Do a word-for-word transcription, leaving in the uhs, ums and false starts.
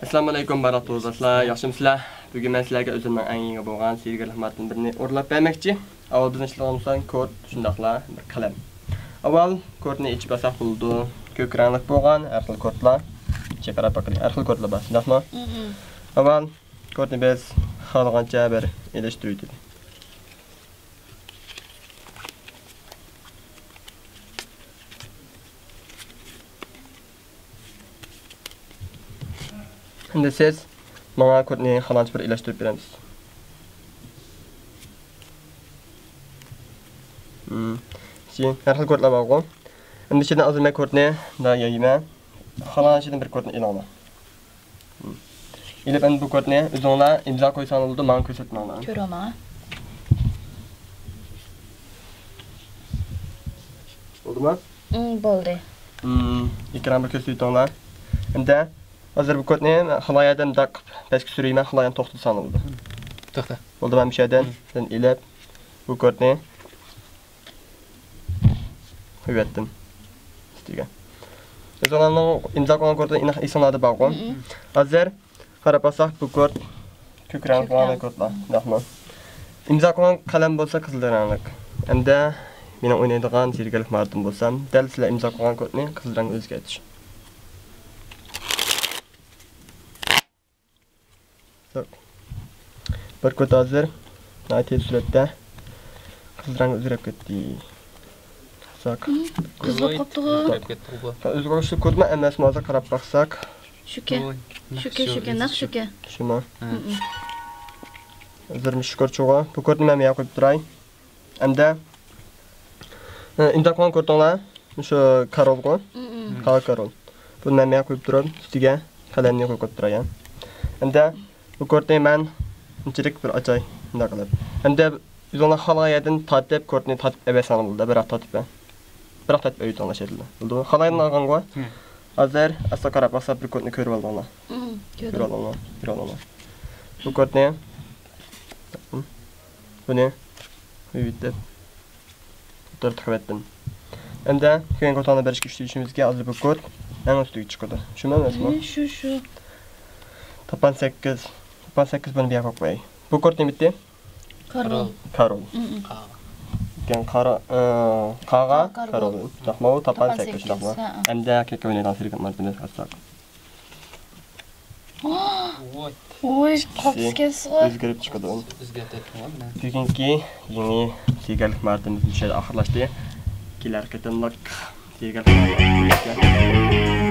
ئەسسالامۇئەلەيكۇم، بارلىق تورداشلار، ياخشىمۇسىلەر؟ بۈگۈن مەن سىلەرگە ئۆزۈمنىڭ ئەڭ يېڭى بولغان سىيگەرلىك ماتېرىيالىمدىن بىرنى ئورۇنلاپ بەرمەكچى. ئاۋۋال بىزنىڭ ئىشلىتىدىغان بولسا كورت، شۇنداقلا بىر قەلەم. ئاۋۋال كورتنى ئېچىپ ئالساق بولىدۇ. كۆك رەڭلىك بولغان ھەر خىل كورتلار. چېقىراپ باقىلى، ھەر خىل كورتلار بار، شۇنداقمۇ؟ ئاۋۋال كورتنى بىز خالىغانچە بىر ئېلىشتۇرۇۋېتىلى. ئەمدى سىز ماڭا كودنى خالىغانچە بىر ئىلەشتۈرۈپ بېرەمسىز. ھىم. شۇ ھەر خىل كودلار بارغۇ. ئەمدى شۇنى ھازىر مەن كودنى مۇنداق يايىمەن. خالىغان شۇدىن بىر كودنى ئېلىڭلار. ھىم. ئېلىپ ئەمدى بۇ كودنى ئۆزۈڭلار ئىمزا قويساڭلار بولىدۇ، ماڭا كۆرسەتمەڭلار. كۆرۈڭ ماڭا. بولدىمۇ؟ ھىم، بولدى. ھىم، ئېكرانغا كۆرسىتىۋېتىڭلار. ئەمدى ھازىر بۇ كودنى خالايەدىن داق پەسكە سۈرىمەن، خالايەن توختىساڭلار بولىدۇ. توختا. بولدى، مەن مۇشۇ يەردىن ھىم. سەن ئېلىپ بۇ كودنى قويۇۋەتتىم ئۈستىگە. ئۆزۈڭلارنىڭ ئىمزا قويغان كودىنى ئېنىق ئېسىڭلاردا بارغۇ. ھىم. ھازىر قاراپ باقساق، بۇ كود كۆك رەڭ كۆك بولغان رەڭ. كودلار. شۇنداقمۇ؟ ئىمزا قويغان قەلەم بولسا قىزىل رەڭلىك. ئەمدى مېنىڭ ئوينايدىغان زېرىكىلىك ماھارىتىم بولسا، دەل سىلەر ئىمزا قويغان كودنى قىزىل رەڭگە ئۆزگەرتىش. بىر كود ھازىر ناھايىتى تېز سۈرئەتتە قىزىل رەڭگە ئۆزگىرىپ كەتتى. باقساق. قىزىل بولۇپ قاپتىغۇ. ئۆزگىرىپ كەتتىغۇ بۇ. ئۆزگىرىشلىك كودمۇ ئەمەسمۇ، ھازىر قاراپ باقساق. شۇكى. شۇكى، شۇكى، نەق شۇكى. شۇمۇ؟ ھىم. ھازىر مۇشۇ كود شۇغۇ. بۇ كودنى مەن مەيە قويۇپ تۇراي. ئەمدى، ئە، ئىمزا قويغان كودۇڭلار مۇشۇ كارولغۇ. ھىم. قارا كارول. بۇنى مەن مەيە قويۇپ تۇرۇپ، ئۈستىگە قەلەمنى قويۇپ قويۇپ تۇراي. ئەمدى بۇ كودنى مەن ئۇنچىلىك بىر ئاچاي، مۇنداق قىلىپ. ئەمدى ئۆزۈڭلار خالىغان يەردىن تارتىپ، كودنى تارتىپ ئەۋەتسەڭلار بولىدۇ. بىراق تارتىپ، بىراق تارتىپ ئەۋېتىڭلار شەكىلدە. بولدىمۇ؟ خالايدىن ئالغانغۇ. ھىم. ھازىر ئاستا قاراپ باقسا، بىر كودنى كۆرۈۋالدىڭلار. ھىم، كۆردۈم. كۆرۈۋالدىڭلار، كۆرۈۋالدىڭلار. بۇ كودنى، بۇنى قويۇۋېتىپ، ئوتتۇرىغا تىقىۋەتتىم. ئەمدى كۆرگەن كودلارنى بېرىشكە ئۈچ دېيىشىمىزگە ھازىر بۇ كود ئەڭ ئۈستىگە چىقىدۇ. شۇمۇ ئەمەسمۇ؟ ھە، شۇ، شۇ. تاپان سەككىز. تاپان سەككىز بۇنى بۇ يەرگە قويۇپ قوياي. بۇ كود نېمىتى؟ كارول. كارول. ھىم، ھىم. قا. كەن قارا، ئە، قاغا قا-، كارول. كارول. شۇنداقمۇ؟ تاپان تاپان سەككىز، سەككىز، شۇنداقمۇ؟ ھە، ھە. ئەمدى كېكە ئوينايدىغان سېرىكىم بار، دېمەك، قارىساق. ۋوي. ۋوي، قاپسىكەنسىغۇ. ئۆزگىرىپ چىقىدۇ. ئۆزگەرتىۋەتتىڭغۇ مانا. بۈگۈنكى يېڭى سېھىرگەرلىك ماھارىتىمىز مۇشۇ يەردە ئاخىرلاشتى. كېلەر قېتىملىق سېھىرگەرلىك ماھارىتىمىزدە